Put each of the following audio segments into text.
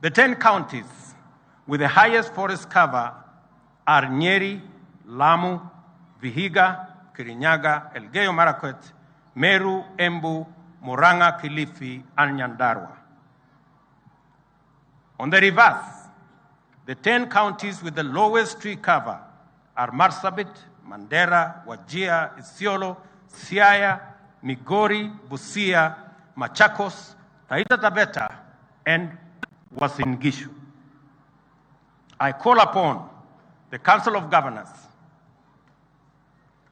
The 10 counties with the highest forest cover are Nyeri, Lamu, Vihiga, Kirinyaga, Elgeyo Marakwet, Meru, Embu, Murang'a, Kilifi, and Nyandarua. On the reverse, the 10 counties with the lowest tree cover are Marsabit, Mandera, Wajir, Isiolo, Siaya, Migori, Busia, Machakos, Taita Taveta, and Uasin Gishu. I call upon the Council of Governors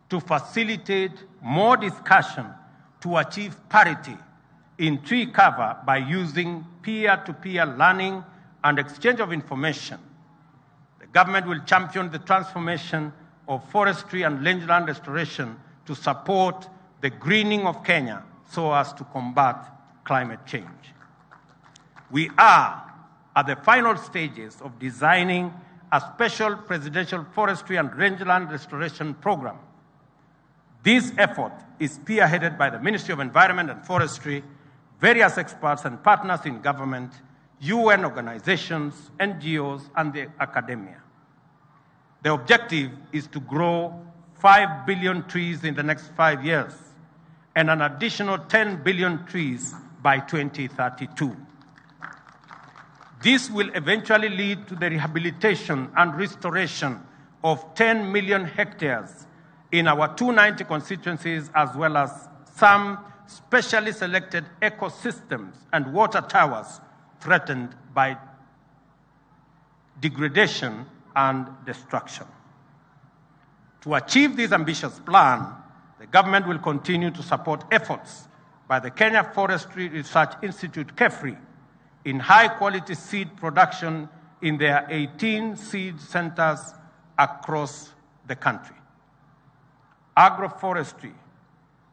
to facilitate more discussion to achieve parity in tree cover by using peer-to-peer learning and exchange of information. The government will champion the transformation of forestry and rangeland restoration to support the greening of Kenya so as to combat climate change. We are at the final stages of designing a special presidential forestry and rangeland restoration program. This effort is spearheaded by the Ministry of Environment and Forestry, various experts and partners in government, UN organizations, NGOs, and the academia. The objective is to grow 5 billion trees in the next 5 years and an additional 10 billion trees by 2032. This will eventually lead to the rehabilitation and restoration of 10 million hectares in our 290 constituencies, as well as some specially selected ecosystems and water towers threatened by degradation and destruction. To achieve this ambitious plan, the government will continue to support efforts by the Kenya Forestry Research Institute, KEFRI, in high-quality seed production in their 18 seed centers across the country. Agroforestry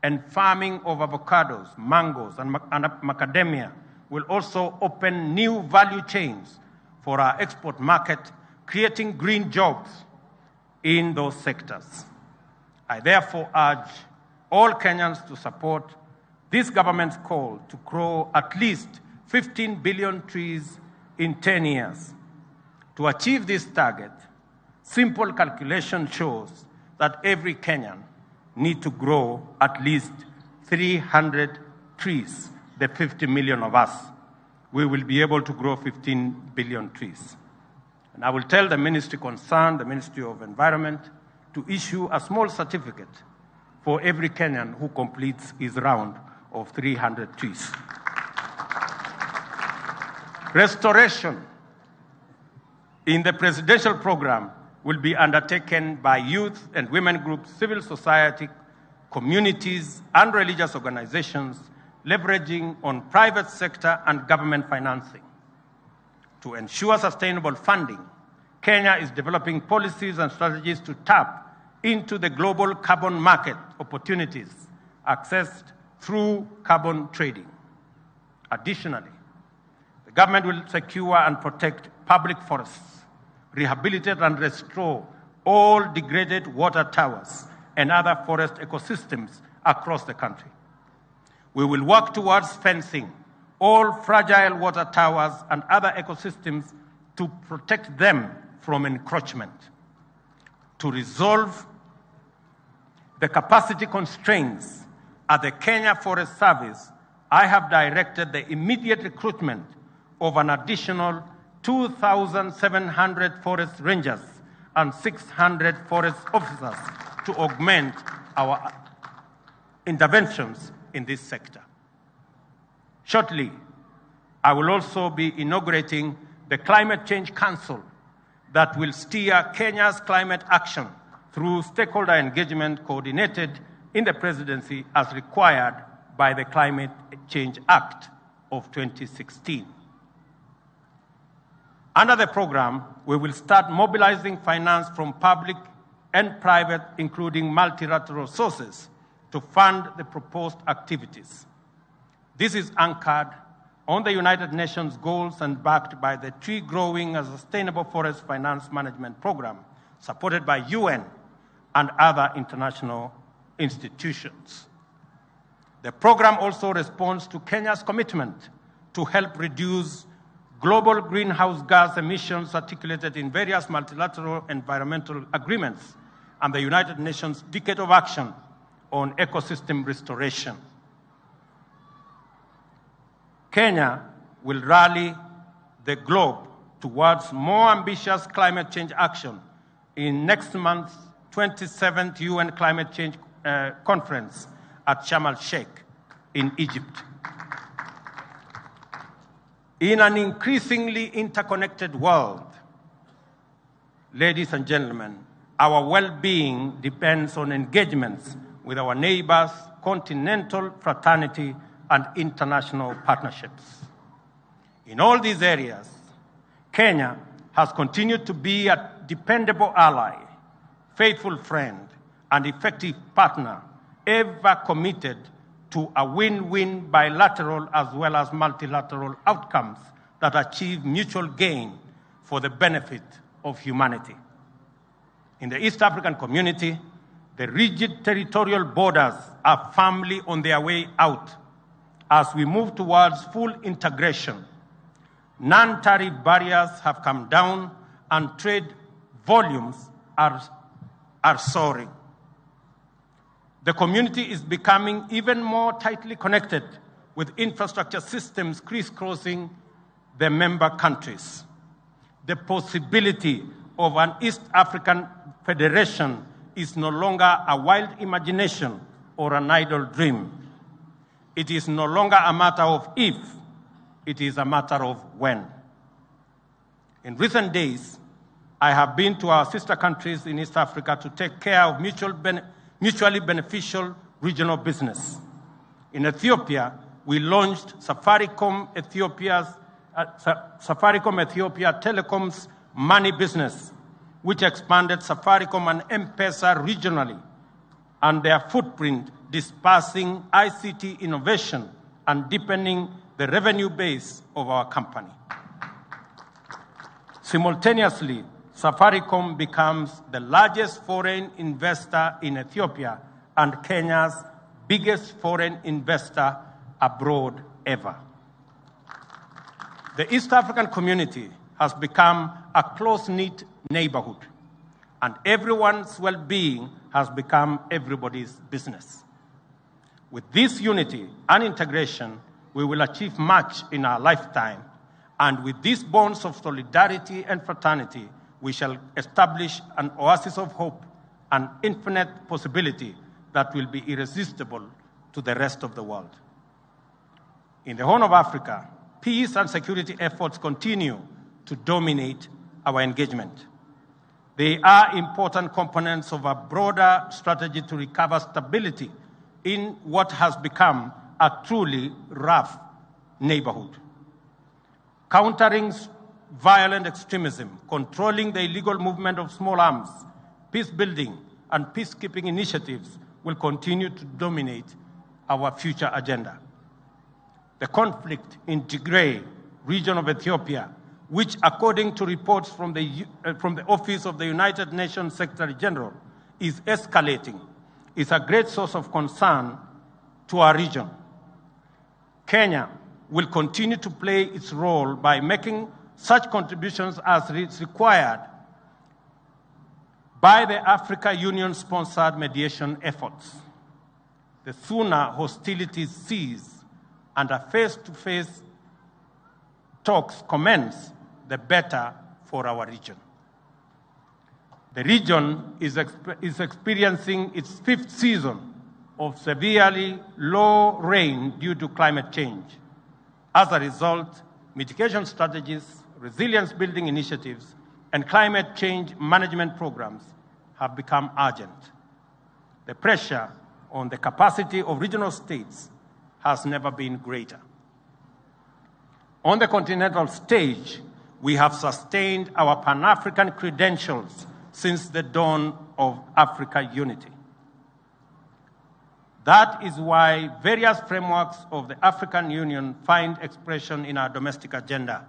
and farming of avocados, mangoes, and macadamia will also open new value chains for our export market, creating green jobs in those sectors. I therefore urge all Kenyans to support this government's call to grow at least 15 billion trees in 10 years. To achieve this target, simple calculation shows that every Kenyan needs to grow at least 300 trees, the 50 million of us. We will be able to grow 15 billion trees. And I will tell the ministry concerned, the Ministry of Environment, to issue a small certificate for every Kenyan who completes his round of 300 trees. Restoration in the presidential program will be undertaken by youth and women groups, civil society, communities, and religious organizations, leveraging on private sector and government financing. To ensure sustainable funding, Kenya is developing policies and strategies to tap into the global carbon market opportunities accessed through carbon trading. Additionally, the government will secure and protect public forests, rehabilitate and restore all degraded water towers and other forest ecosystems across the country. We will work towards fencing all fragile water towers and other ecosystems to protect them from encroachment. To resolve the capacity constraints at the Kenya Forest Service, I have directed the immediate recruitment of an additional 2,700 forest rangers and 600 forest officers to augment our interventions in this sector. Shortly, I will also be inaugurating the Climate Change Council that will steer Kenya's climate action through stakeholder engagement coordinated in the presidency as required by the Climate Change Act of 2016. Under the program, we will start mobilizing finance from public and private, including multilateral sources, to fund the proposed activities. This is anchored on the United Nations goals and backed by the Tree Growing and Sustainable Forest Finance Management Program, supported by UN and other international institutions. The program also responds to Kenya's commitment to help reduce global greenhouse gas emissions articulated in various multilateral environmental agreements, and the United Nations Decade of Action on Ecosystem Restoration. Kenya will rally the globe towards more ambitious climate change action in next month's 27th UN Climate Change Conference at Sharm el-Sheikh in Egypt. In an increasingly interconnected world, ladies and gentlemen, our well-being depends on engagements with our neighbors, continental fraternity, and international partnerships. In all these areas, Kenya has continued to be a dependable ally, faithful friend, and effective partner, ever committed to a win-win bilateral as well as multilateral outcomes that achieve mutual gain for the benefit of humanity. In the East African community, the rigid territorial borders are firmly on their way out as we move towards full integration. Non-tariff barriers have come down and trade volumes are soaring. The community is becoming even more tightly connected with infrastructure systems crisscrossing the member countries. The possibility of an East African Federation is no longer a wild imagination or an idle dream. It is no longer a matter of if, it is a matter of when. In recent days, I have been to our sister countries in East Africa to take care of mutually beneficial regional business. In Ethiopia, we launched Safaricom Ethiopia Telecom's money business, which expanded Safaricom and M-Pesa regionally and their footprint, dispersing ICT innovation and deepening the revenue base of our company. Simultaneously, Safaricom becomes the largest foreign investor in Ethiopia and Kenya's biggest foreign investor abroad ever. The East African community has become a close-knit neighborhood, and everyone's well-being has become everybody's business. With this unity and integration, we will achieve much in our lifetime, and with these bonds of solidarity and fraternity, we shall establish an oasis of hope and infinite possibility that will be irresistible to the rest of the world. In the Horn of Africa, peace and security efforts continue to dominate our engagement. They are important components of a broader strategy to recover stability in what has become a truly rough neighborhood. Countering violent extremism, controlling the illegal movement of small arms, peace building, and peacekeeping initiatives will continue to dominate our future agenda. The conflict in Tigray region of Ethiopia, which according to reports from the Office of the United Nations Secretary General is escalating, is a great source of concern to our region. Kenya will continue to play its role by making such contributions as is required by the Africa Union-sponsored mediation efforts. The sooner hostilities cease and a face-to-face talks commence, the better for our region. The region is experiencing its fifth season of severely low rain due to climate change. As a result, mitigation strategies, resilience building initiatives, and climate change management programs have become urgent. The pressure on the capacity of regional states has never been greater. On the continental stage, we have sustained our Pan-African credentials since the dawn of Africa unity. That is why various frameworks of the African Union find expression in our domestic agenda.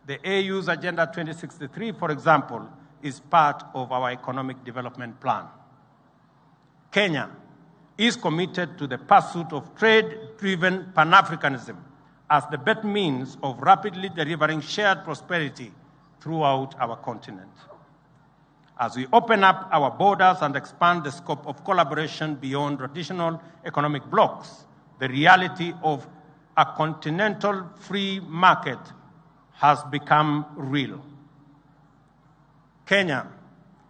The AU's Agenda 2063, for example, is part of our economic development plan. Kenya is committed to the pursuit of trade-driven Pan-Africanism as the best means of rapidly delivering shared prosperity throughout our continent. As we open up our borders and expand the scope of collaboration beyond traditional economic blocs, the reality of a continental free market has become real. Kenya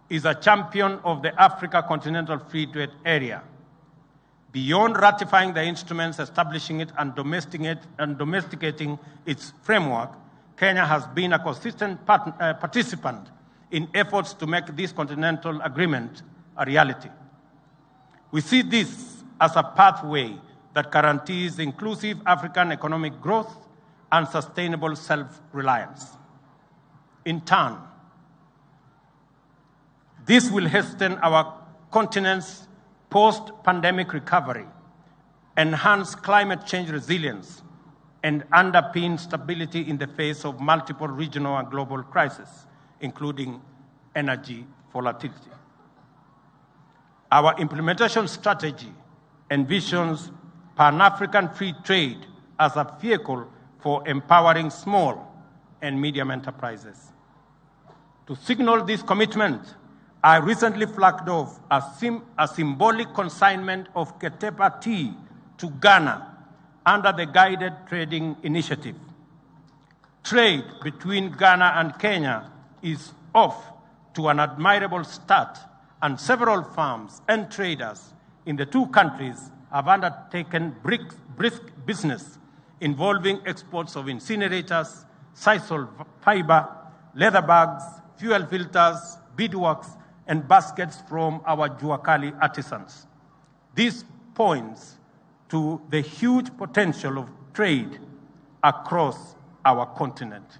is a champion of the Africa Continental Free Trade Area. Beyond ratifying the instruments, establishing it, and domesticating its framework, Kenya has been a consistent participant in efforts to make this continental agreement a reality. We see this as a pathway that guarantees inclusive African economic growth and sustainable self-reliance. In turn, this will hasten our continent's post-pandemic recovery, enhance climate change resilience, and underpin stability in the face of multiple regional and global crises, including energy volatility. Our implementation strategy envisions Pan-African free trade as a vehicle for empowering small and medium enterprises. To signal this commitment, I recently flagged off a symbolic consignment of Ketepa tea to Ghana under the Guided Trading Initiative. Trade between Ghana and Kenya is off to an admirable start, and several farms and traders in the two countries have undertaken brisk business involving exports of incinerators, sisal fiber, leather bags, fuel filters, beadworks, and baskets from our Juakali artisans. This points to the huge potential of trade across our continent.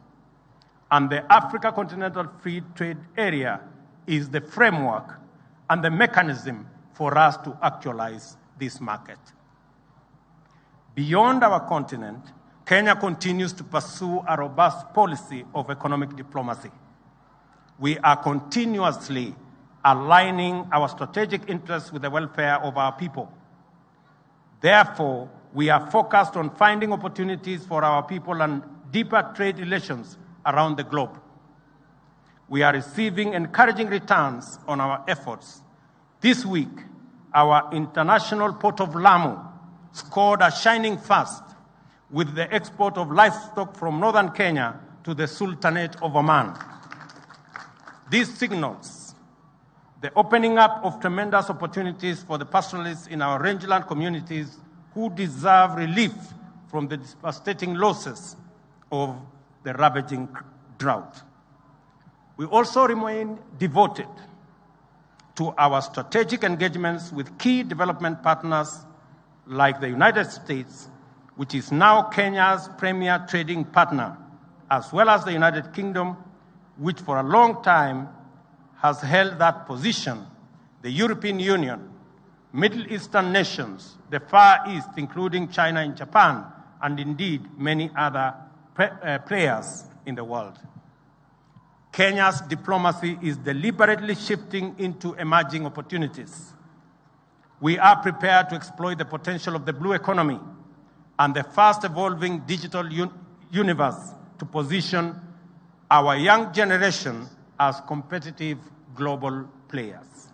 And the Africa Continental Free Trade Area is the framework and the mechanism for us to actualize this market. Beyond our continent, Kenya continues to pursue a robust policy of economic diplomacy. We are continuously aligning our strategic interests with the welfare of our people. Therefore, we are focused on finding opportunities for our people and deeper trade relations around the globe. We are receiving encouraging returns on our efforts. This week, our international port of Lamu scored a shining first with the export of livestock from northern Kenya to the Sultanate of Oman. This signals the opening up of tremendous opportunities for the pastoralists in our rangeland communities who deserve relief from the devastating losses of the ravaging drought. We also remain devoted to our strategic engagements with key development partners like the United States, which is now Kenya's premier trading partner, as well as the United Kingdom, which for a long time has held that position, the European Union, Middle Eastern nations, the Far East, including China and Japan, and indeed many other players in the world. Kenya's diplomacy is deliberately shifting into emerging opportunities. We are prepared to exploit the potential of the blue economy and the fast-evolving digital universe to position our young generation as competitive global players.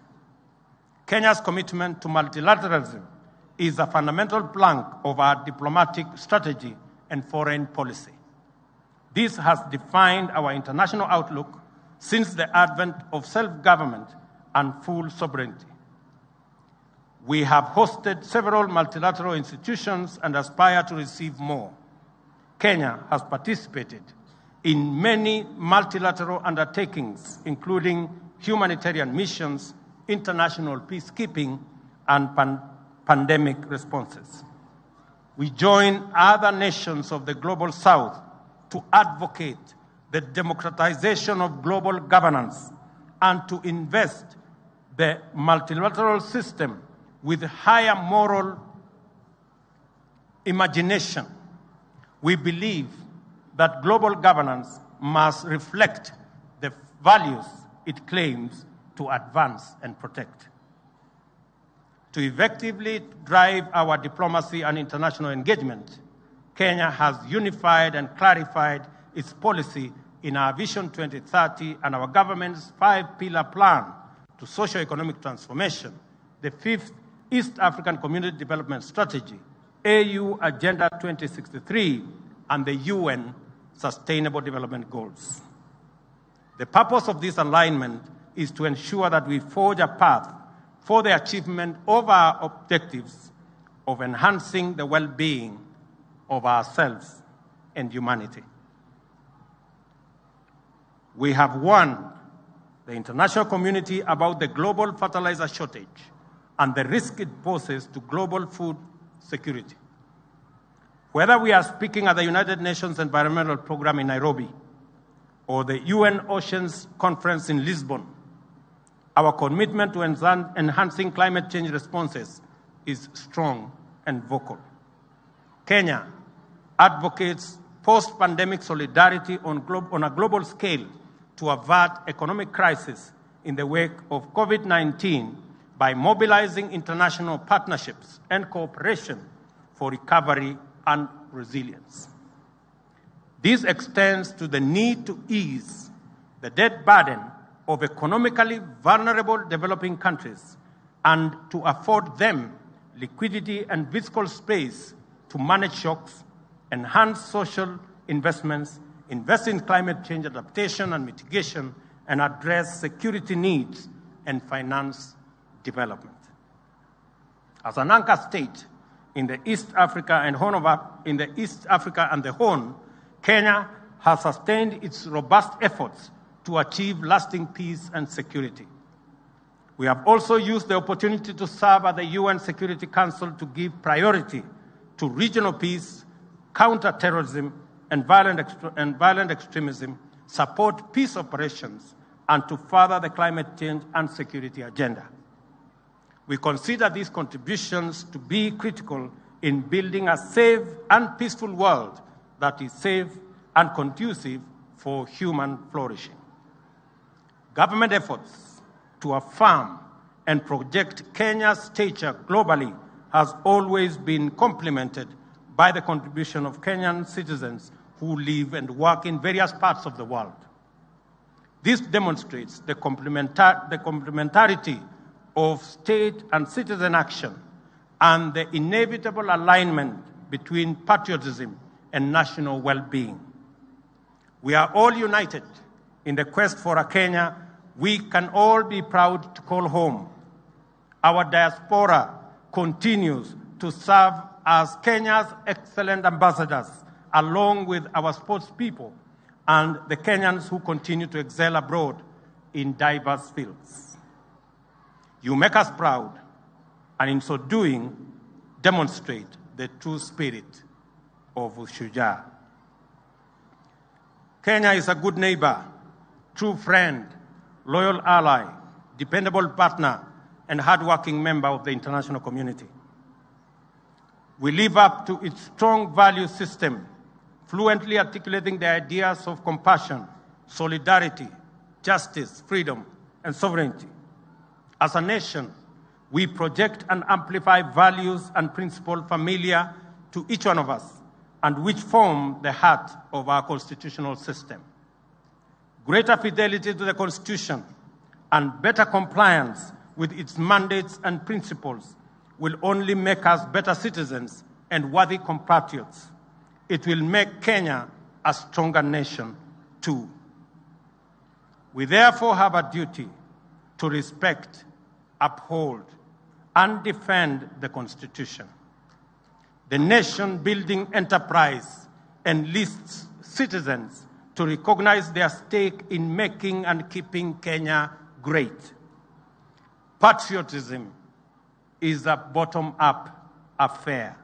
Kenya's commitment to multilateralism is a fundamental plank of our diplomatic strategy and foreign policy. This has defined our international outlook since the advent of self-government and full sovereignty. We have hosted several multilateral institutions and aspire to receive more. Kenya has participated in many multilateral undertakings, including humanitarian missions, international peacekeeping, and pandemic responses. We join other nations of the Global South to advocate the democratization of global governance and to invest the multilateral system with higher moral imagination. We believe that global governance must reflect the values it claims to advance and protect. To effectively drive our diplomacy and international engagement, Kenya has unified and clarified its policy in our Vision 2030 and our government's 5-pillar plan to socio-economic transformation, the 5th East African Community Development Strategy, AU Agenda 2063, and the UN Sustainable Development Goals. The purpose of this alignment is to ensure that we forge a path for the achievement of our objectives of enhancing the well-being of ourselves and humanity. We have warned the international community about the global fertilizer shortage and the risk it poses to global food security. Whether we are speaking at the United Nations Environmental Programme in Nairobi or the UN Oceans Conference in Lisbon, our commitment to enhancing climate change responses is strong and vocal. Kenya advocates post-pandemic solidarity on a global scale to avert economic crisis in the wake of COVID-19 by mobilizing international partnerships and cooperation for recovery and resilience. This extends to the need to ease the debt burden of economically vulnerable developing countries and to afford them liquidity and fiscal space to manage shocks, enhance social investments, invest in climate change adaptation and mitigation, and address security needs and finance development. As an anchor state in the East Africa and the Horn, Kenya has sustained its robust efforts to achieve lasting peace and security. We have also used the opportunity to serve at the UN Security Council to give priority to regional peace, counter-terrorism, and violent extremism, support peace operations, and to further the climate change and security agenda. We consider these contributions to be critical in building a safe and peaceful world that is safe and conducive for human flourishing. Government efforts to affirm and project Kenya's stature globally has always been complemented by the contribution of Kenyan citizens who live and work in various parts of the world. This demonstrates the complementarity of state and citizen action and the inevitable alignment between patriotism and national well-being. We are all united in the quest for a Kenya we can all be proud to call home. Our diaspora continues to serve as Kenya's excellent ambassadors, along with our sports people and the Kenyans who continue to excel abroad in diverse fields. You make us proud, and in so doing, demonstrate the true spirit of Ushujaa. Kenya is a good neighbor, true friend, loyal ally, dependable partner, and hardworking member of the international community. We live up to its strong value system, fluently articulating the ideas of compassion, solidarity, justice, freedom, and sovereignty. As a nation, we project and amplify values and principles familiar to each one of us and which form the heart of our constitutional system. Greater fidelity to the Constitution and better compliance with its mandates and principles will only make us better citizens and worthy compatriots. It will make Kenya a stronger nation too. We therefore have a duty to respect, uphold, and defend the Constitution. The nation-building enterprise enlists citizens to recognize their stake in making and keeping Kenya great. Patriotism is a bottom-up affair.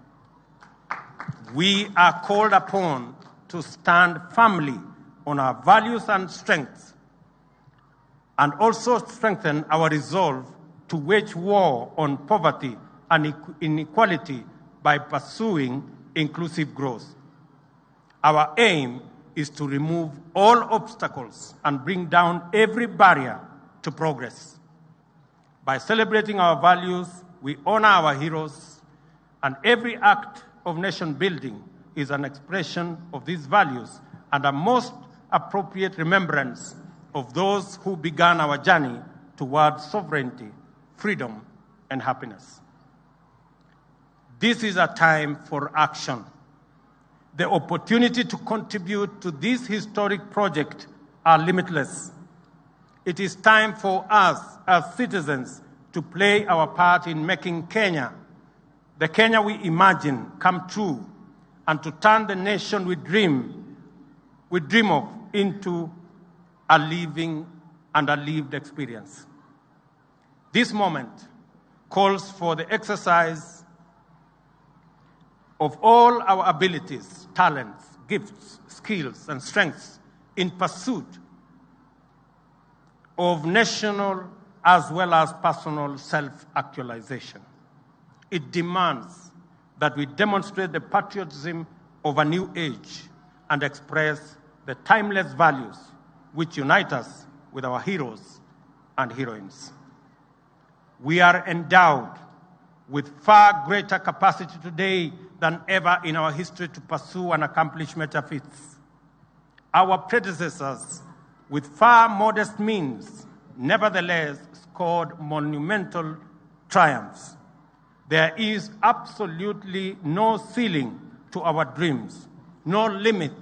We are called upon to stand firmly on our values and strengths, and also strengthen our resolve to wage war on poverty and inequality by pursuing inclusive growth. Our aim is to remove all obstacles and bring down every barrier to progress. By celebrating our values, we honor our heroes, and every act of nation building is an expression of these values and a most appropriate remembrance of those who began our journey towards sovereignty, freedom, and happiness. This is a time for action. The opportunity to contribute to this historic project are limitless. It is time for us as citizens to play our part in making Kenya, the Kenya we imagine, come true, and to turn the nation we dream of into a living and a lived experience. This moment calls for the exercise of all our abilities, talents, gifts, skills, and strengths in pursuit of national as well as personal self-actualization. It demands that we demonstrate the patriotism of a new age and express the timeless values which unite us with our heroes and heroines. We are endowed with far greater capacity today than ever in our history to pursue and accomplish major feats. Our predecessors, with far modest means, nevertheless scored monumental triumphs. There is absolutely no ceiling to our dreams, no limit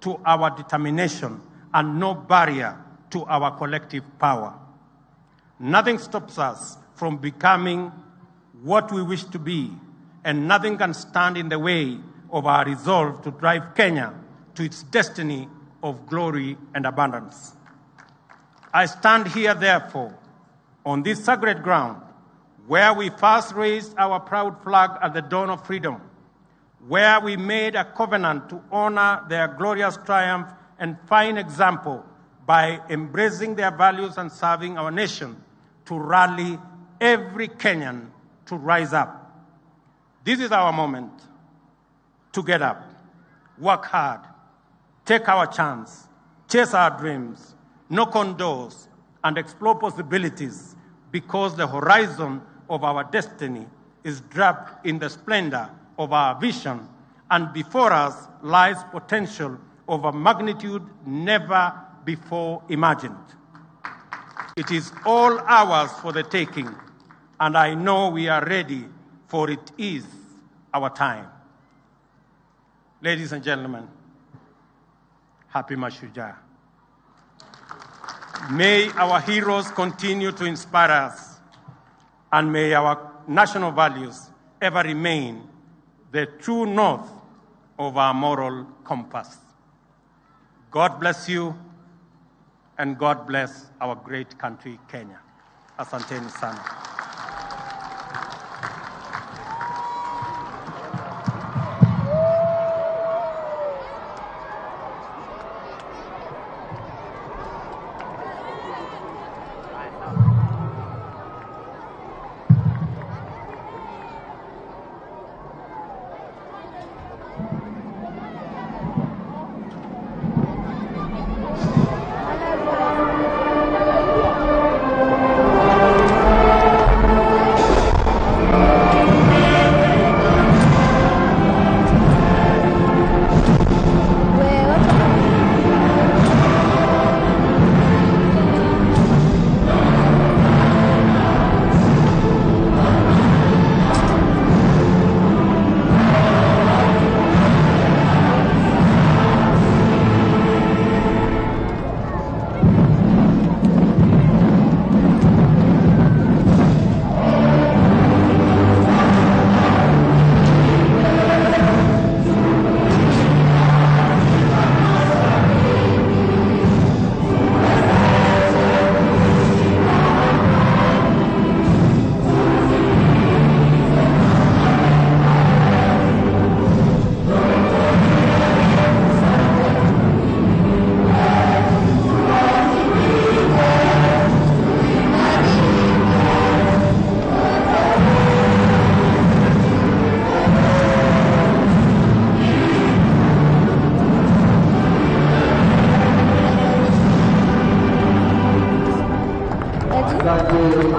to our determination, and no barrier to our collective power. Nothing stops us from becoming what we wish to be, and nothing can stand in the way of our resolve to drive Kenya to its destiny of glory and abundance. I stand here, therefore, on this sacred ground, where we first raised our proud flag at the dawn of freedom, where we made a covenant to honor their glorious triumph and fine example by embracing their values and serving our nation, to rally every Kenyan to rise up. This is our moment to get up, work hard, take our chance, chase our dreams, knock on doors, and explore possibilities, because the horizon of our destiny is draped in the splendor of our vision, and before us lies potential of a magnitude never before imagined. It is all ours for the taking, and I know we are ready, for it is our time. Ladies and gentlemen, happy Mashujaa. May our heroes continue to inspire us, and may our national values ever remain the true north of our moral compass. God bless you, and God bless our great country, Kenya. Asanteni sana.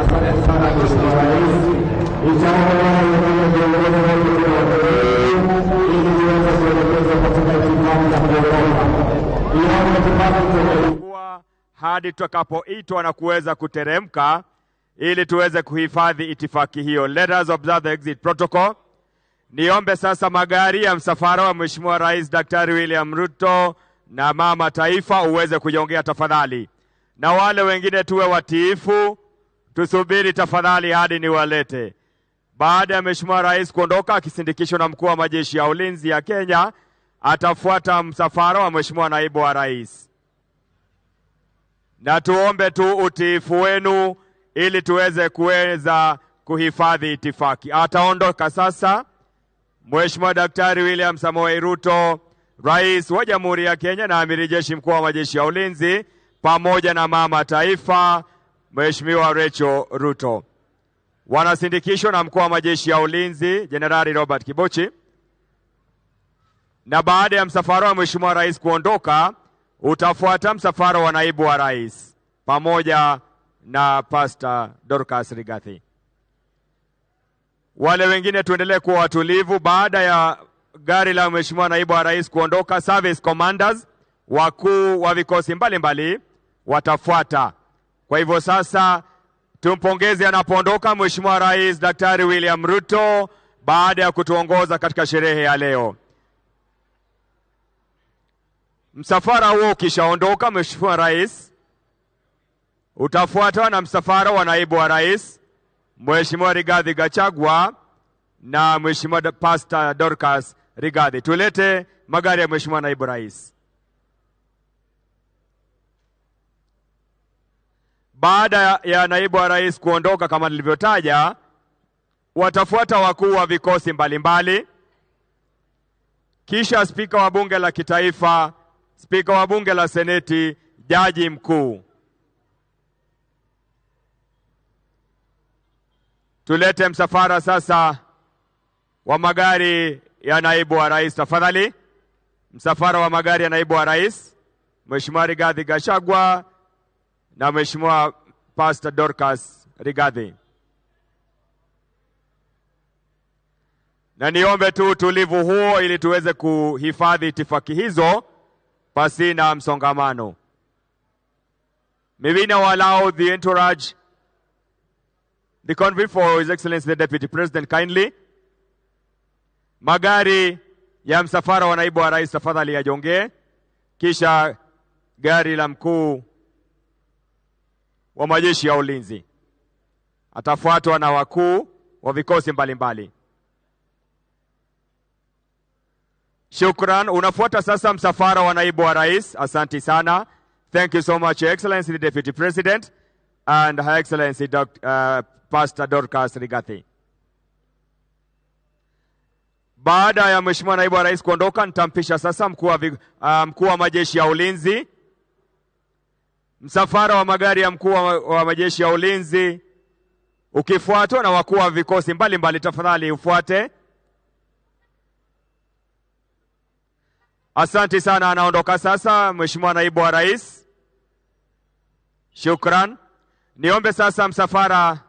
Asante sana Mheshimiwa Rais. Ili tuweze kuelekea Department kuwa hadi tutakapoitwa na kuweza kuteremka ili tuweze kuhifadhi itifaki hiyo. Let us observe the exit protocol. Niombe sasa magari ya msafara wa Mheshimiwa Rais Daktari William Ruto na Mama Taifa uweze kujongea tafadhali, na wale wengine tuwe watiifu, tusubiri tafadhali hadi niwalete. Baada ya Mheshimiwa Rais kuondoka akisindikishwa na mkuu wa majeshi ya ulinzi ya Kenya, atafuata msafara wa Mheshimiwa Naibu wa Rais. Na tuombe tu utiifu wenu ili tuweze kuweza kuhifadhi itifaki. Ataondoka sasa Mheshimiwa Daktari William Samoei Ruto, Rais wa Jamhuri ya Kenya na Amiri Jeshi Mkuu wa Majeshi ya Ulinzi, pamoja na Mama Taifa Mheshimiwa Rachel Ruto. Wanasindikishwa na Mkuu wa Majeshi ya Ulinzi Jenerali Robert Kibochi. Na baada ya msafara wa Mheshimiwa Rais kuondoka, utafuata msafara wa Naibu wa Rais pamoja na Pastor Dorcas Rigathi. Wale wengine tuendelee kuwa watulivu. Baada ya gari la Mheshimiwa Naibu wa Rais kuondoka, service commanders, wakuu wa vikosi mbalimbali watafuata. Kwa hivyo sasa tumpongeze anapoondoka Mheshimiwa Rais Daktari William Ruto baada ya kutuongoza katika sherehe ya leo. Msafara huo ukishaondoka, Mheshimiwa Rais, utafuatwa na msafara wa Naibu wa Rais Mheshimiwa Rigathi Gachagua na Mheshimiwa Pastor Dorcas Rigathi. Tulete magari ya Mheshimiwa Naibu Rais. Baada ya Naibu wa Rais kuondoka kama nilivyotaja, watafuata wakuu wa vikosi mbalimbali, kisha Spika wa Bunge la Kitaifa, Spika wa Bunge la Seneti, Jaji Mkuu. Tulete msafara sasa wa magari ya Naibu wa Rais tafadhali. Msafara wa magari ya Naibu wa Rais, Mheshimiwa Rigathi Gachagua na Mheshimiwa Pastor Dorcas Rigathi. Na niombe tu utulivu huo ili tuweze kuhifadhi itifaki hizo pasina msongamano. May we now allow the entourage, the convoy for His Excellency the Deputy President kindly. Magari ya msafara wa Naibu wa Rais tafadhali yajongee, kisha gari la mkuu wa majeshi ya ulinzi atafuatwa na wakuu wa vikosi mbalimbali. Shukran. Unafuata sasa msafara wa Naibu wa Rais. Asante sana. Thank you so much, Your Excellency the Deputy President and Her Excellency Pastor Dorcas Rigathi. Baada ya Mheshimiwa Naibu wa Rais kuondoka, nitampisha sasa mkuu wa majeshi ya ulinzi. Msafara wa magari ya mkuu wa majeshi ya ulinzi ukifuatwa na wakuu wa vikosi mbalimbali, tafadhali ufuate. Asante sana. Anaondoka sasa Mheshimiwa Naibu wa Rais. Shukran. Niombe sasa msafara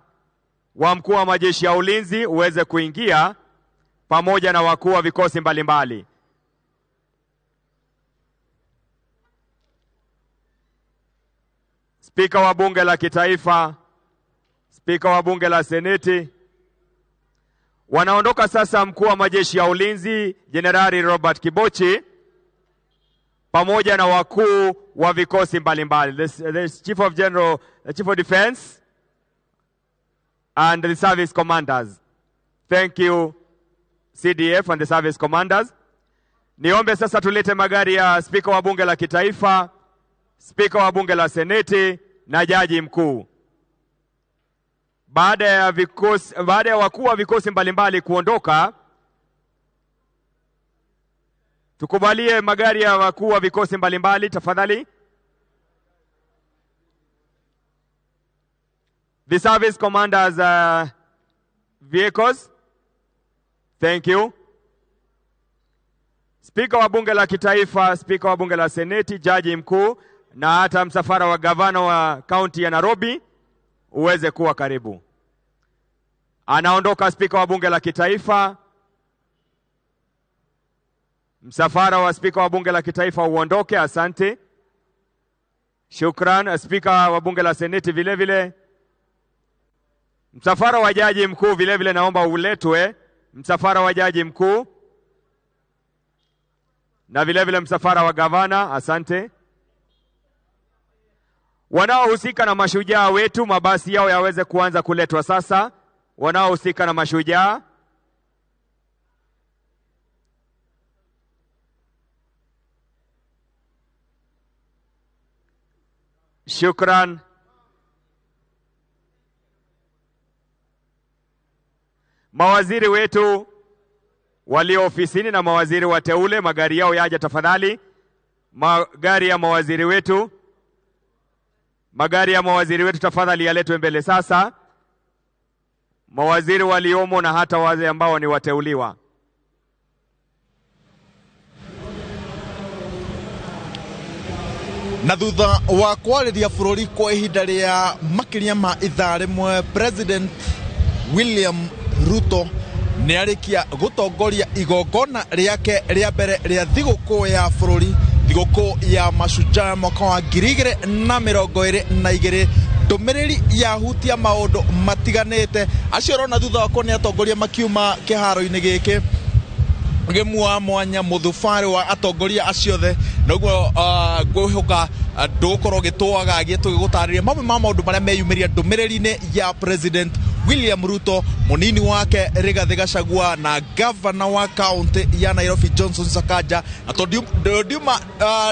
wa mkuu wa majeshi ya ulinzi uweze kuingia pamoja na wakuu wa vikosi mbalimbali. Spika wa Bunge la Kitaifa, Spika wa Bunge la Seneti. Wanaondoka sasa mkuu wa majeshi ya ulinzi Jenerali Robert Kibochi pamoja na wakuu wa vikosi mbalimbali. The Chief of General, the Chief of Defense and the service commanders. Thank you CDF and the service commanders. Niombe sasa tulete magari ya Spika wa Bunge la Kitaifa, Spika wa Bunge la Seneti na Jaji Mkuu. Baada ya wakuu wa vikosi mbalimbali kuondoka, tukubalie magari ya wakuu wa vikosi mbalimbali tafadhali. The service commanders vehicles. Thank you. Spika wa Bunge la Kitaifa, Spika wa Bunge la Seneti, Jaji Mkuu na hata msafara wa gavana wa kaunti ya Nairobi uweze kuwa karibu. Anaondoka Spika wa Bunge la Kitaifa. Msafara wa Spika wa Bunge la Kitaifa uondoke, asante. Shukran. Spika wa Bunge la Seneti vile vile. Msafara wa Jaji Mkuu vile vile naomba uletwe, msafara wa Jaji Mkuu na vile vile msafara wa gavana. Asante. Wanaohusika na mashujaa wetu, mabasi yao yaweze kuanza kuletwa sasa. Wanaohusika na mashujaa. Shukran. Mawaziri wetu walio ofisini na mawaziri wateule, magari yao yaje tafadhali. Magari ya mawaziri wetu, magari ya mawaziri wetu tafadhali yaletwe mbele sasa. Mawaziri waliomo na hata wale ambao ni wateuliwa. Na thutha wa kwarĩria bũrũri kwa ihinda rĩa makĩria ma ithaa rĩmwe, President William Ruto nĩ arĩkia gũtongoria igongona rĩake rĩa mbere rĩa thigũkũ ya bũrũri, thigũkũ ya mashujaa mwaka wa 2022. Ndũmĩrĩri yahutia maũndũ matiganĩte. Acio ũrona thutha wakwa nĩ atongoria makiuma kĩharo-inĩ gĩkĩ gĩmwa mwanya mũthubarĩ wa atongoria acio othe, noguo ngwĩhoka ndũgũkorwo gĩtũagagie tũgĩgũtarĩria mamwe ma maũndũ marĩa meyumĩria ndũmĩrĩri-inĩ ya President William Ruto, mũnini wake Rigathi Gachagua na gavana wa kaunti ya Nairobi Johnson Sakaja. Na tondũ ndiuma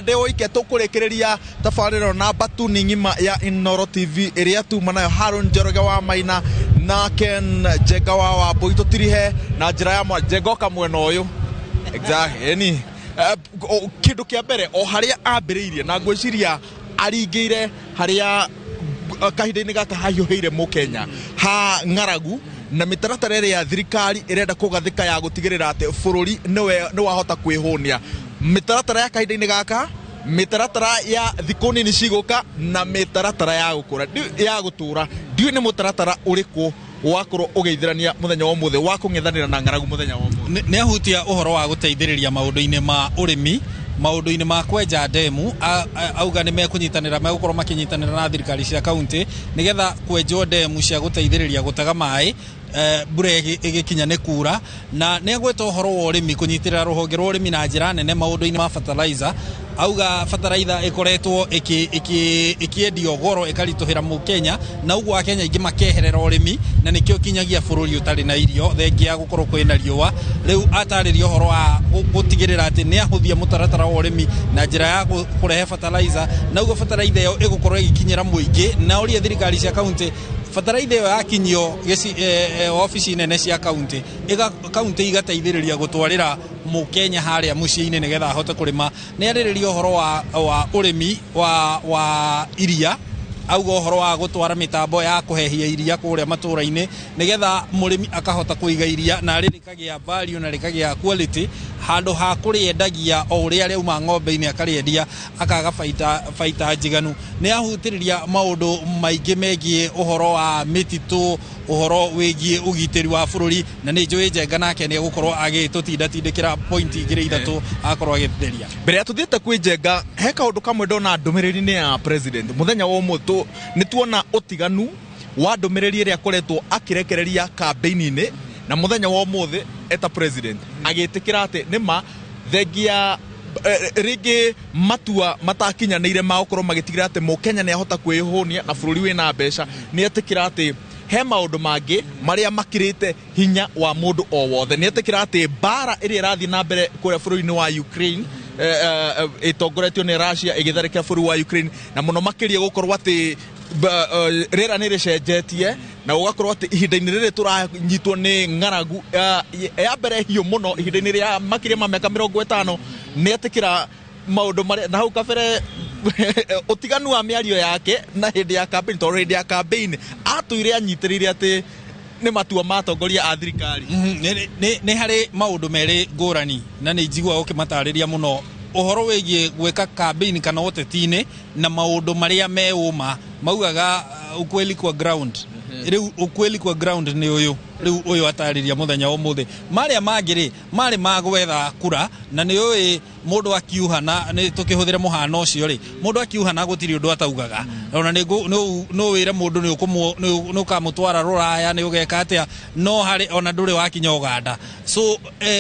ndĩwoike, tũkũrĩkĩrĩria tabarĩra na batuni ng'ima ya Inooro TV ĩrĩa tuma nayo Haron Njoroge wa Maina na Ken Njenga wa Wambui. Tũtirihe na njĩra ya Njenga oka mwena ũyũ. Exactly. Yani kĩndũ kĩa mbere o harĩa ambĩrĩirie na ngwĩciria aringĩire harĩa kahinda-inĩ gaka hahiũhĩire mũkenya ha ng'aragu na mĩtaratara ĩrĩa ya thirikari ĩrenda kũgathĩka ya gũtigĩrĩra atĩ bũrũri nĩ wahota kwĩhũnia. Mĩtaratara ya kahinda-inĩ gaka, mĩtaratara ya thikũ nini cigũka na mĩtaratara ya gũkũra ya gũtũra. Ndiũĩ nĩ mũtaratara ũrĩkũ wakorwo ũgeithĩrania mũthenya wa ũmũthĩ wa kũng'ethanĩra na ng'aragu mũthenya wa ũmũthĩ. Nĩ ahutia ũhoro wa gũteithĩrĩria maũndũ-inĩ ma ũrĩmi, maũndũ-inĩ ma kwenja ndemu. Auga nĩ mekũnyitanĩra, megũkorwo makĩnyitanĩra na thirikari cia kaunti nĩgetha kwenjwo ndemu cia gũteithĩrĩria gũtega maĩ mbura ĩgĩkinya nĩ kura. Na nĩ agweta ũhoro wa ũrĩmi, kũnyitĩrĩra rũhonge rwa ũrĩmi na njĩra nene maũndũ-inĩ ma fertilizer. Auga fertilizer ĩkoretwo ĩkĩendio goro ĩkaritũhĩra mũkenya, na ũguo akenya aingĩ makeherera ũrĩmi, na nĩkĩo kinyagia bũrũri ũtarĩ na irio thengia ya gũkorwo kwĩna riũa. Rĩu atarĩria ũhoro wa gũtigĩrĩra atĩ nĩ ahũthia mũtaratara wa ũrĩmi na njĩra ya kũrehe fertilizer, na ũguo fertilizer ĩyo ĩgũkorwo ĩgĩkinyĩra mũingĩ. Na ũria thirikari cia kaunti fertilizer ĩyo yakinyio obici nene cia kaunti, kaunti igateithĩrĩria gũtwarĩra mũkenya harĩa mũciĩ-inĩ nĩgetha ahote kũrĩma. Nĩ arĩrĩria ũhoro wa ũrĩmi wa iria, auga ũhoro wa gũtwara mĩtambo ya kũhehia iria kũrĩa matũra-inĩ nĩgetha mũrĩmi akahota kũiga iria na rĩkagĩa value na rĩkagĩa quality, handũ ha kũrĩendagia o ũrĩa rĩauma ng'ombe-inĩ akarĩendia akaga baita njiganu. Nĩ ahutĩrĩria maũndũ maingĩ megiĩ ũhoro wa mĩtitũ, ũhoro wĩgiĩ ũgitĩri wa bũrũri, na nĩ njũĩ Njenga nake nĩ egũkorwo agĩtũtindatindĩkĩra point igĩrĩ ithatũ akorwo agĩtheria. Mbere ya tũthiĩte kwĩ Njenga, he kaũndũ kamwe ndona ndũmĩrĩri-inĩ ya President mũthenya wa ũmũthĩ. Nĩ tuona ũtiganu wa ndũmĩrĩri ĩrĩa akoretwo akĩrekereria kambĩini-inĩ na mũthenya wa ũmũthĩ eta President agĩtĩkĩra atĩ nĩma thengia rĩngĩ matua matakinyanĩire ma gũkorwo magĩtigĩrĩra atĩ mũkenya nĩ ahota kwĩhũnia na bũrũri wĩna mbeca. Nĩ etĩkĩra atĩ he maũndũ mangĩ marĩa makĩrĩte hinya wa mũndũ o wothe. Nĩ etĩkĩra atĩ mbara ĩrĩa ĩrathiĩ na mbere kũrĩa bũrũri-inĩ wa Ukraine ĩtongoretio nĩ Russia ĩgĩtharĩkĩra bũrũri wa Ukraine, na mũno makĩria gũkorwo atĩ rĩera nĩ rĩcenjetie na gũgakorwo atĩ ihinda-inĩ rĩrĩ tũranyitwo nĩ ng'aragu ya mbere hiũ mũno ihinda-inĩ rĩa makĩria ma mĩaka 50. Nĩ etĩkĩra maũndũ marĩa na hau kabere ũtiganu wa mĩario yake na hĩndĩ ya campaign, tondũ hĩndĩ ya campaign atũire anyitĩrĩire atĩ nĩ matua ma atongoria a thirikari. Nĩ harĩ maũndũ merĩ ngũrani na nĩ njiguaga ũkĩmatarĩria mũno ũhoro wĩgiĩ gwĩka campaign kana ũteti-inĩ na maũndũ marĩa me ũma. Maugaga Ukweli kwa ground. Rĩu ukweli kwa ground nĩ ũyũ rĩu ũyũ atarĩria mũthenya wa ũmũthĩ. Marĩa mangĩ rĩ, marĩ ma gwetha kura, na nĩ ũĩ mũndũ akiuhana, nĩ tũkĩhũthĩre mũhano ũcio rĩ, mũndũ akiuhana gũtirĩ ũndũ ataugaga. Ona nĩ wĩre mũndũ nĩ ũkamũtwara rũraya, nĩ ũgeka atĩa, no harĩ ona ndũrĩ wakinya Ũganda. So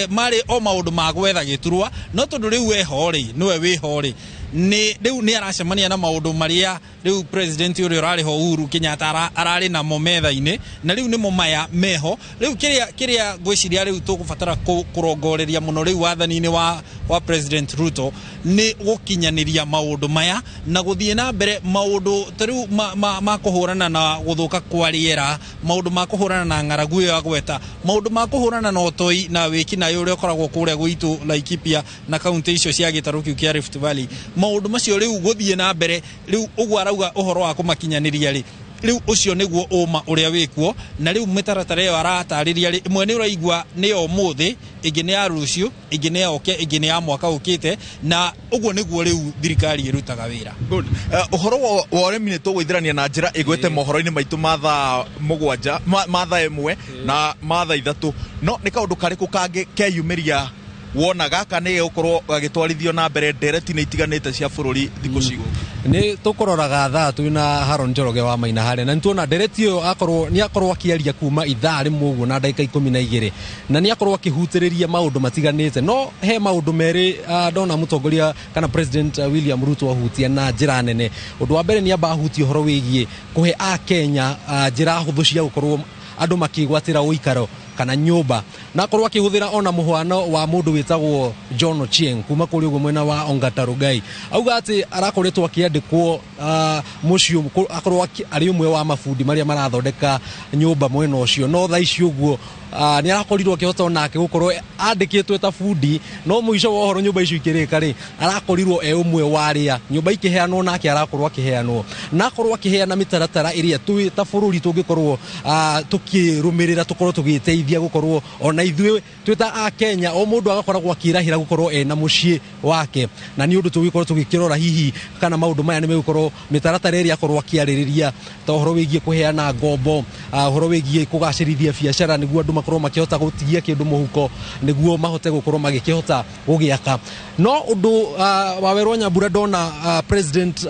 marĩ o maũndũ ma gwetha gĩturwa, no tondũ rĩu weho rĩ, nĩwe wĩho rĩ, nĩ rĩu nĩ aracemania na maũndũ marĩa rĩu president ũrĩa ũrarĩ ho Uhuru Kenyatta ararĩ namo metha-inĩ, na rĩu nĩmo maya meho. Rĩu kĩrĩa ngwĩciria rĩu tũgũbatara kũrongoreria mũno rĩu wathani-inĩ wa President Ruto nĩ gũkinyanĩria maũndũ maya na gũthiĩ na mbere maũndũ ta rĩu ma kũhũrana na gũthũka kwa rĩera, maũndũ ma kũhũrana na ng'aragu ĩyo agweta, maũndũ ma kũhũrana na ũtoi na wĩkinaĩ ũrĩa ũkoragwo kũrĩa gwitũ Laikipia na kaunti icio cia gĩtarũ kĩu kĩa Rift Valley. Maũndũ macio rĩu gũthiĩ na mbere rĩu ũguo arauga ũhoro wa kũmakinyanĩria rĩ, rĩu ũcio nĩguo ũma ũrĩa wĩkuo. Na rĩu mĩtaratara ĩyo aratarĩria rĩ, ĩmwe nĩ ũraigua nĩ ya ũmũthĩ, ĩngĩ nĩ ya rũciũ, ĩngĩ nĩ ya oke, ĩngĩ nĩ ya mwaka ũkĩte, na ũguo nĩguo rĩu thirikari ĩrutaga wĩra. Good. Ũhoro wa ũrĩmi nĩ tũgũithĩrania na njĩra ĩgwete mohoro-inĩ maitũ ma thaa 7, ma thaa 1 na ma thaa 3. No nĩ kaũndũ karĩkũ kangĩ keyumĩria wona gaka nĩ gũkorwo gagĩtwarithio na mbere ndereti-inĩ itiganĩte cia bũrũri thikũ cigũka? Nĩ tũkũroraga thaa twĩna Haron Njoroge wa Maina harĩa, na nĩtuona ndereti ĩyo akorwo nĩ akorwo akĩaria kuma ithaa rĩmwe ũguo na ndagĩka 12, na nĩ akorwo akĩhutĩrĩria maũndũ matiganĩte. No he maũndũ merĩ ndona mũtongoria kana President William Ruto ahutia na njĩra nene. Ũndũ wa mbere nĩ amba ahutie ũhoro wĩgiĩ kũhe Akenya njĩra hũthũ cia gũkorwo andũ makĩgwatĩra ũikaro kana nyũmba, na akorwo akĩhũthĩra ona mũhano wa mũndũ wĩtagwo John Ochieng kuma kũrĩa ũguo mwena wa Ongata Rugai. Auga atĩ arakoretwo akĩandĩkwo mũciĩ, akorwo arĩ ũmwe wa mabundi marĩa marathondeka nyũmba mwena ũcio, no thaa ici ũguo nĩ arakorirwo akĩhota onake gũkorwo andĩkĩtwo ta bundi, no mũico wa ũhoro nyũmba icio ikĩrĩka rĩ, arakorirwo e ũmwe wa arĩa nyũmba ikĩheanwo nake arakorwo akĩheanwo, na akorwo akĩheana mĩtaratara ĩrĩa twĩ ta bũrũri tũngĩkorwo tũkĩrũmĩrĩra, tũkorwo tũgĩteithia gũkorwo ona ithuĩ twĩ ta Akenya o mũndũ agakoragwo akĩrahĩra gũkorwo ena mũciĩ wake. Na nĩ ũndũ tũgĩkorwo tũgĩkĩrora hihi kana maũndũ maya nĩ megũkorwo mĩtaratara ĩrĩa akorwo akĩarĩrĩria ta ũhoro wĩgiĩ kũheana ngombo, ũhoro wĩgiĩ kũgacĩrithia biacara nĩguo andũ makorwo makĩhota gũtigia kĩndũ mũhuko nĩguo mahote gũkorwo magĩkĩhota gũgĩaka. No ũndũ wa Werũ Nyambura ndona President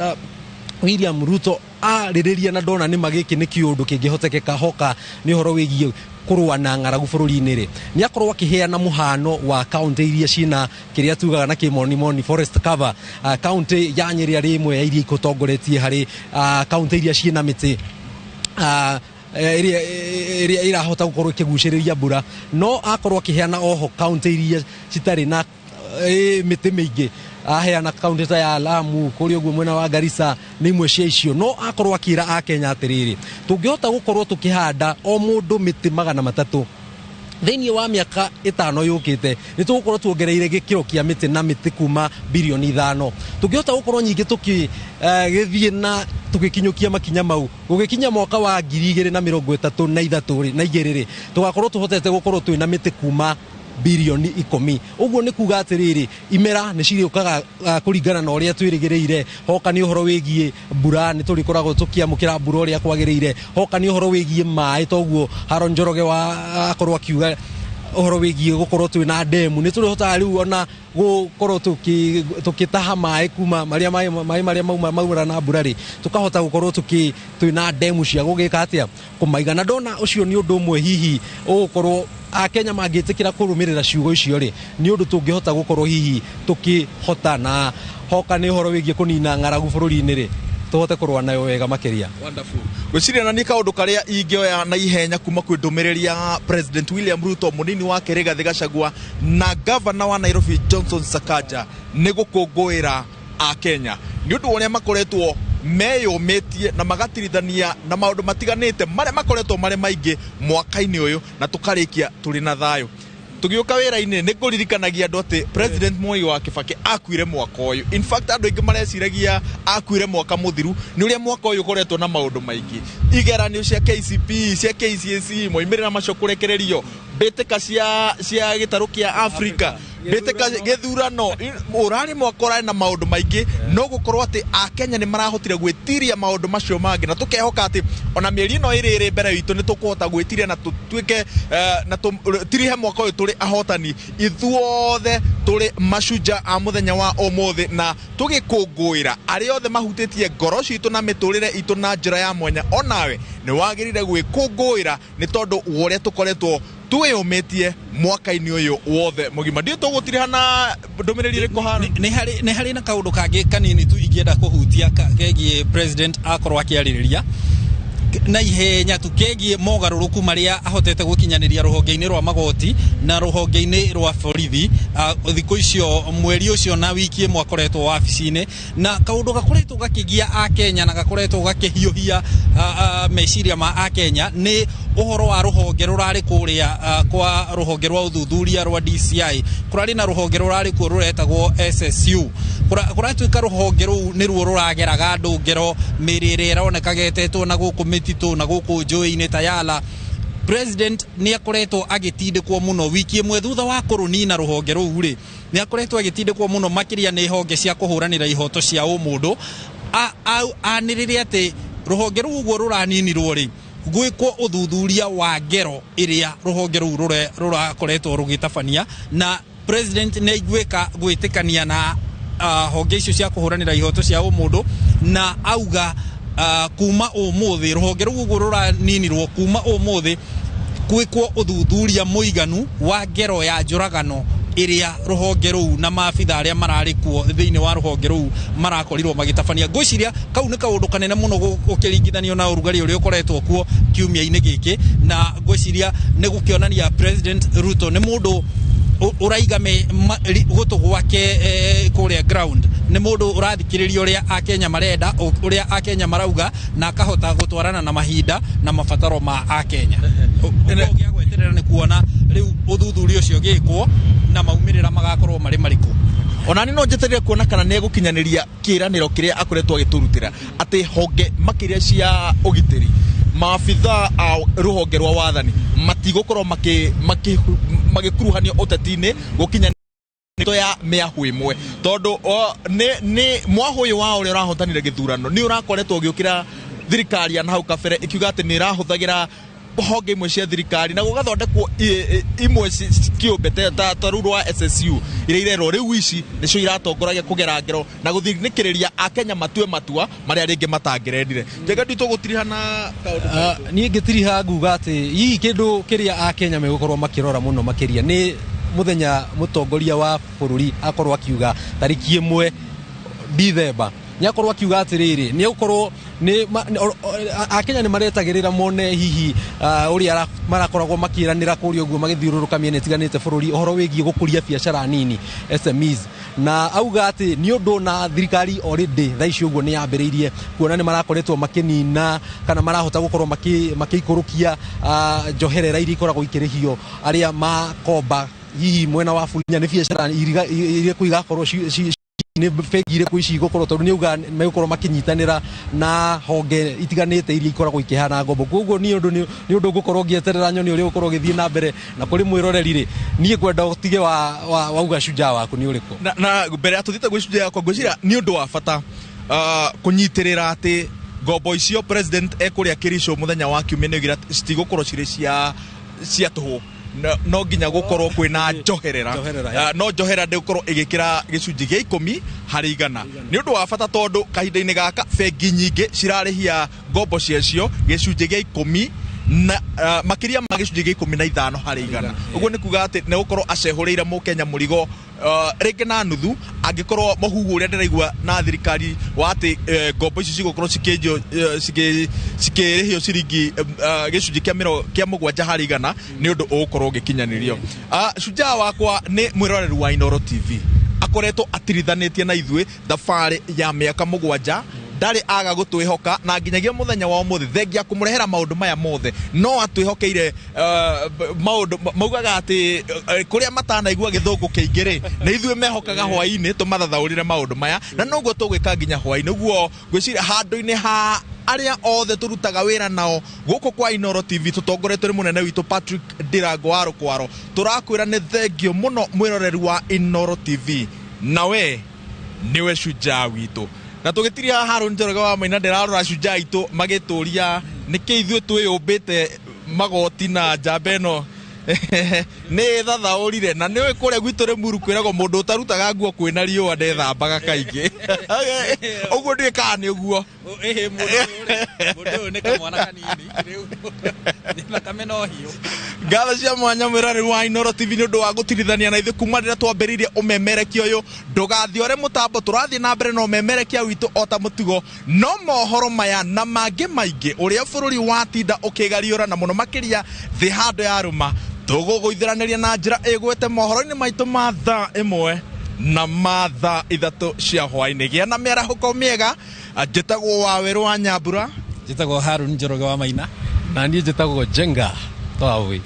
William Ruto arĩrĩria na ndona nĩ magĩkĩ nĩ kĩũndũ kĩngĩhotekeka hoka nĩ ũhoro wĩgiĩ kũrũa na ng'aragu bũrũri-inĩ rĩ, nĩ akorwo akĩheana mũhano wa kaunti iria ciĩna kĩrĩa tugaga na kĩmonimoni forest cover. Kaunti ya Nyĩrĩ arĩ ĩmwe ya iria ĩtongoretie harĩ kaunti iria ciĩna mĩtĩ ĩrĩa ĩrahota gũkorwo ĩkĩgucĩrĩria mbura, no akorwo akĩheana oho kaunti iria citarĩ na mĩtĩ mĩingĩ, aheana kaunti ta ya Lamu kũrĩa ũguo mwena wa Garissa nĩ imwe cia icio. No akorwo akĩra Akenya atĩrĩrĩ, tũngĩhota gũkorwo tũkĩhanda o mũndũ mĩtĩ 300 thĩinĩ wa mĩaka 5 yũkĩte, nĩ tũgũkorwo tuongereire gĩkĩro kĩa mĩtĩ na mĩtĩ kuma birioni 5. Tũngĩhota gũkorwo nyingĩ tũkĩgĩthiĩ na tũgĩkinyũkia makinya mau, gũgĩkinya mwaka wa 2033 na igĩrĩ rĩ, tũgakorwo tũhotete gũkorwo twĩna mĩtĩ kuma birioni 10. Ũguo nĩ kuga atĩrĩrĩ, imera nĩ cirĩũkaga kũringana na ũrĩa twĩrĩgĩrĩire. Hoka nĩ ũhoro wĩgiĩ mbura, nĩ tũrĩkoragwo tũkĩamũkĩra mbura ũrĩa kwagĩrĩire. Hoka nĩ ũhoro wĩgiĩ maĩ, toguo Haron Njoroge wa akorwo akiuga ũhoro wĩgiĩ gũkorwo twĩna ndemu, nĩ tũrĩhotaga rĩu ona gũkorwo tũkĩtaha maĩ kuma marĩa maĩ marĩa maura na mbura rĩ, tũkahota gũkorwo twĩna ndemu cia gũgĩka atĩa, kũmaiga. Na ndona ũcio nĩ ũndũ ũmwe hihi ũgũkorwo Akenya mangĩtĩkĩra kũrũmĩrĩra ciugo icio rĩ, nĩ ũndũ tũngĩhota gũkorwo hihi tũkĩhota na hoka nĩ ũhoro wĩgiĩ kũnina ng'aragu bũrũri-inĩ rĩ, tũhote kũrũa nayo wega makĩria. Wonderful. Gwĩciria na nĩ kaũndũ karĩa ingĩoya na ihenya kuma kwĩ ndũmĩrĩri ya President William Ruto, mũnini wake Rigathĩ Gachagua na gavana wa Nairobi Johnson Sakaja nĩ gũkũngũĩra Akenya nĩ ũndũ wa ũrĩa makoretwo meyũmĩtie na magatirithania na maũndũ matiganĩte marĩa makoretwo marĩ maingĩ mwaka-inĩ ũyũ, na tũkarĩkia tũrĩ na thayũ. Tũgĩũka wĩra-inĩ nĩ ngũririkanagia andũ atĩ President Mwai wa Kibaki akuire mwaka ũyũ. In fact andũ aingĩ mareciragia akuire mwaka mũthiru, nĩ ũrĩa mwaka ũyũ ũkoretwo na maũndũ maingĩ, igeranio cia KCPE, cia KCSE, moimĩrĩra macio kũrekererio, Mbĩtĩka cia gĩtarũ kĩa Africa, mbĩtĩka gĩthurano, ũrarĩ mwaka ũrarĩ na maũndũ maingĩ, no gũkorwo atĩ Akenya nĩ marahotire gwĩtiria maũndũ macio mangĩ, na tũkehoka atĩ ona mĩeri ĩno ĩrĩ ĩrĩ mbere itũ nĩ tũkũhota gwĩtiria na tũtuĩke na tũtirihe mwaka ũyũ tũrĩ ahotani ithuothe, tũrĩ mashujaa a mũthenya wa ũmũthĩ, na tũgĩkũngũĩra arĩa othe mahutĩtie ngoro citũ na mĩtũrĩre itũ na njĩra ya mwanya. Onawe nĩ wagĩrĩire gwĩkũngũĩra nĩ tondũ wa ũrĩa tũkoretwo twĩyũmĩtie mwaka-inĩ ũyũ wothe mũgima. Ndiũ tũgũtiriha na ndũmĩrĩri ĩrĩkũ haro? Nĩ harĩ na kaũndũ kangĩ kanini tu ingĩenda kũhutia kegiĩ president akorwo akĩarĩrĩria na ihenya tu, kegiĩ mogarũrũku marĩa ahotete gũkinyanĩria rũhonge-inĩ rwa magoti na rũhonge-inĩ rwa borithi thikũ icio, mweri ũcio na wiki ĩmwe akoretwo wabici-inĩ, na kaũndũ gakoretwo gakĩgia Akenya na gakoretwo gakĩhiũhia meciria ma Akenya nĩ ũhoro wa rũhonge rũrarĩ kũrĩa kwa rũhonge rwa ũthuthuria rwa DCI. Kũrarĩ na rũhonge rũrarĩ kuo rũretagwo SSU. Kũratuĩka rũhonge rũu nĩruo rũrageraga andũ ngero mĩrĩ ĩrĩa ĩronekaga ĩtetwo na gũkũ mĩtitũ na gũkũ njũĩ-inĩ ta Yala. President nĩ akoretwo agĩtindĩkwo mũno wiki ĩmwe thutha wa kũrũnina rũhonge rũu rĩ, nĩ akoretwo agĩtindĩkwo mũno makĩria nĩ honge cia kũhũranĩra ihoto cia ũmũndũ, anĩrĩre atĩ rũhonge rũu ũguo rũraninirwo rĩ, gwĩkwo ũthuthuria wa ngero ĩrĩa rũhonge rũu rũrakoretwo rũgĩtabania, na president nĩ aiguĩka gwĩtĩkania na honge icio cia kũhũranĩra ihoto cia ũmũndũ, na auga kuma ũmũthĩ rũhonge rũu ũguo rũraninirwo, kuma ũmũthĩ gwĩkwo ũthuthuria mũiganu wa ngero ya njũragano ĩrĩa rũhonge rũu na maabitha arĩa mararĩ kuo thĩinĩ wa rũhonge rũu marakorirwo magĩtabania. Ngwĩciria kau nĩ kaũndũ kanene mũno gũkĩringithanio na ũrugarĩ ũrĩa ũkoretwo kuo kiumia-inĩ gĩkĩ, na ngwĩciria nĩ gũkĩonania President Ruto nĩ mũndũ ũraiga gũtũ gwake kũrĩa ground, nĩ mũndũ ũrathikĩrĩria ũrĩa Akenya marenda, ũrĩa Akenya marauga, na akahota gũtwarana na mahinda na mabataro ma Akenya. Ũguo gĩa gweterera nĩ kuona rĩu ũthuthuria ũcio ũgĩkwo na maumĩrĩra magakorwo marĩ marĩkũ. Ona nĩ no njeterere kuona kana nĩ egũkinyanĩria kĩĩranĩro kĩrĩa akoretwo agĩtũrutĩra atĩ honge makĩria cia ũgitĩri, maabitha a rũhonge rwa wathani matigũkorwo magĩkuruhanio ũteti-inĩ gũkinya ya mĩahũ ĩmwe, tondũ nĩ mwahũ ũyũ wa ũrĩa ũrahotanire gĩthurano nĩ ũrakoretwo ũgĩũkĩra thirikari ya na hau kabere ĩkiuga atĩ nĩ ĩrahũthagĩra honge imwe cia thirikari na gũgathondekwo imwe kĩũmbe ta rũu rwa SSU iria irerwo rĩu ici nĩcio iratongoragia kũgera ngero na gũthinĩkĩrĩria Akenya matue matua marĩa rĩngĩ matangĩrendire. Njega, nditũ gũtiriha na kaũndũ. Niĩ ngĩtiriha nguga atĩ hihi kĩndũ kĩrĩa Akenya megũkorwo makĩrora mũno makĩria nĩ mũthenya mũtongoria wa bũrũri akorwo akiuga tarĩki 1 Dithemba, nĩ akorwo akiuga atĩrĩrĩ, nĩ gũkorwo nĩ Akenya nĩ maretagĩrĩra mone hihi ũrĩa marakoragwo makĩranĩra kũrĩa ũguo magĩthiũrũrũka mĩena ĩtiganĩte bũrũri ũhoro wĩgiĩ gũkũria biacara nini SMEs, na auga atĩ nĩ ũndũ na thirikari already thaa ici ũguo nĩ yambĩrĩirie kuona nĩ marakoretwo makĩnina kana marahota gũkorwo makĩikũrũkia njoherera iria ikoragwo ikĩrĩhio arĩa makomba hihi mwena wa bũrũri, nĩ biacara irĩkũ igakorwo nĩ bengi irĩkũ ici igũkorwo, tondũ nĩ auga megũkorwo makĩnyitanĩra na honge itiganĩte iria ikoragwo ikĩheana ngombo. Koguo nĩ ũndũ ngũkorwo ngĩeterera nyoni ũrĩa ũgũkorwo ũgĩthiĩ na mbere. Na kũrĩ mwĩroreri rĩ, niĩ ngwenda ũtige wauga shujaa waku nĩ ũrĩkũ. Na mbere ya tũthiĩte gwĩ shujaa yakwa, ngwĩciria nĩ ũndũ wa bata kũnyitĩrĩra atĩ ngombo icio president ekũrĩa Kericho mũthenya wa kiumia nĩ oigire citigũkorwo cirĩ cia tũhũ, no nginya gũkorwo kwĩna njoherera, no njoherera ndĩgũkorwo ĩgĩkĩra gĩcunjĩ gĩa 10 harĩ igana. Nĩ ũndũ wa bata tondũ kahinda-inĩ gaka bengi nyingĩ cirarĩhia ngombo ciacio gĩcunjĩ gĩa 10 na makĩria ma gĩcunjĩ gĩa 15 harĩ igana. Ũguo nĩ kuga atĩ nĩ gũkorwo acehũrĩire mũkenya mũrigo rĩngĩ na nuthu, angĩkorwo mũhuhu ũrĩa ndĩraigua na thirikari wa atĩ ngombo ici cigũkorwo cikĩendio cikĩrĩhio ciringi gĩcunjĩ kĩa 7 harĩ igana, nĩ ũndũ ũgũkorwo ũgĩkinyanĩrio. Shujaa wakwa nĩ mwĩroreri wa Inooro TV, akoretwo atirithanĩtie na ithuĩ thabarĩ ya mĩaka 7, ndarĩ aga gũtwĩhoka na nginyagia mũthenya wa ũmũthĩ thengia kũmũrehera maũndũ maya mothe no atwĩhokeire maũndũ maugaga atĩ kũrĩa matanaigua gĩthũngũ kĩingĩ rĩ, nĩ ithuĩ mehokaga hwaĩ-inĩ tũmathathaũrĩre maũndũ maya, na noguo tũgwĩka nginya hwaĩ-inĩ. Ũguo ngwĩciria handũ-inĩ ha Arĩa othe tũrutaga wĩra nao gũkũ kwa Inooro TV, tũtongoretio nĩ mũnene witũ Patrick Ndirango wa Rũkwaro, tũrakwĩra nĩ thengio mũno mwĩroreri wa Inooro TV, na we nĩwe shujaa witũ. Na tũgĩtiria Harũni Njoroge wa Maina, ndĩrarora shujaa itũ magĩtũria nĩkĩ ithuĩ twĩyũmbĩte magoti na njamba ĩno nĩ ĩthathaũrire. Na nĩ ũĩ kũrĩa gwitũ Rĩmuru kwĩragwo mũndũ ũtarutaga nguo kwĩna riũa ndethambaga kaingĩ. Ũguo ndiũĩ kana nĩ ũguo. Ĩhĩ, mũndũ ũyũ nĩ kamwana kanini rĩu, thakame no hiũ. Ngatho cia mwanya mwĩroreri wa Inooro TV nĩ ũndũ wa gũtirithania na ithuĩ kuma rĩrĩa twambĩrĩirie ũmemerekia ũyũ. Ndũgathiore mũtambo, tũrathiĩ na mbere na ũmemerekia witũ o ta mũtugo. No mohoro maya na mangĩ maingĩ, ũrĩa bũrũri watinda ũkĩgariũra na mũno makĩria thĩ handũ ya rũma, tũgũgũithĩranĩria na njĩra ĩgwete mohoro-inĩ maitũ ma thaa 1 na ma thaa 3 cia hwaĩ-inĩ. Gĩa na mĩarahũko mĩega. Njĩtagwo Wawerũ wa Nyambura. Njĩtagwo Harun Njoroge wa Maina. Na niĩ njĩtagwo Njenga Twawi.